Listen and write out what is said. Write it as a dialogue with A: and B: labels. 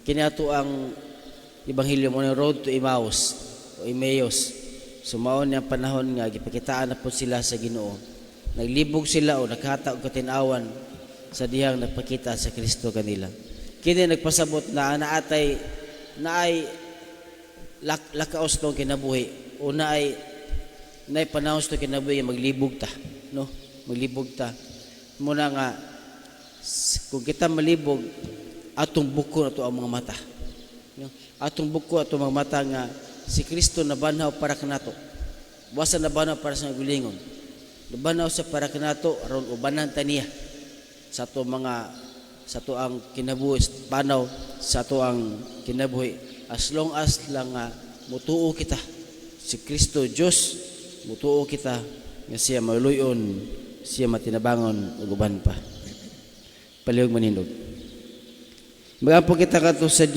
A: Kini ato ang ebanghelyo mo, road to Emmaus o Emmaus. So mao ni ang panahon nga gipakitaan na po sila sa Ginoo. Naglibog sila o nakahata og katin-awan sa dihang nagpakita sa Kristo kanila. Kini nagpasabot na naatay naay lakaos tong kinabuhi o naay panahon sa kinabuhi nga maglibog ta, no? Maglibog ta. Muna nga kung kita malibog, atong buko ato ang mga mata. No? Atong buko ato mga mata nga si Kristo nabanhaw para kanato. Wa sa nabanhaw para sa gulingon. Nabanhaw sa para kanato aron ubanan ta niya sa ato mga sa ato ang kinabuhi, panaw sa ato ang kinabuhi, as long as lang nga mutuo kita si Kristo Dios, mutuo kita nga siya maluyon, siya matinabangon ug uban pa. Palihog manindog. Magampo kita kadto sa Dios.